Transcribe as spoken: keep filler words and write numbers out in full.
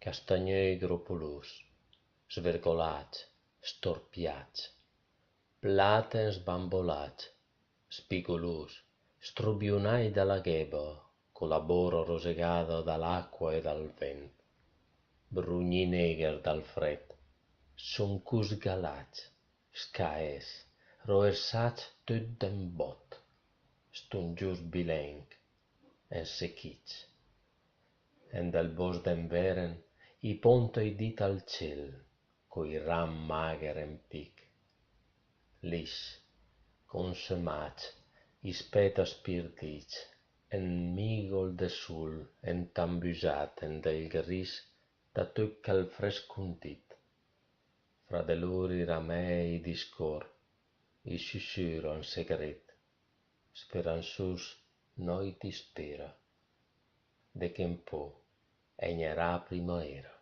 Castagnöi gropolus, svergolàcc, storpiàcc, plàten sbambolàcc, spigolus, strubiunài da la ghèba, co la bora rosegada da l'acqua e dal vent, brugnì néger dal frèd, son cusgalàcc, scaès, roersàcc töt d'en bòt, ston giust bilenc, ensechìcc. En del bòsch d'enveren i ponta i dit al cél, coi ram màger en pic. Lis, consemàcc, i spèta spirdìcc, en mìgol de sul, entambusàt en del grìs da töt chèl frèsc cundìt. Fra de lur i ramèi i discór, i susura en segrét, speransùs nò i dispéra, de che 'n pó egnerà primaéra.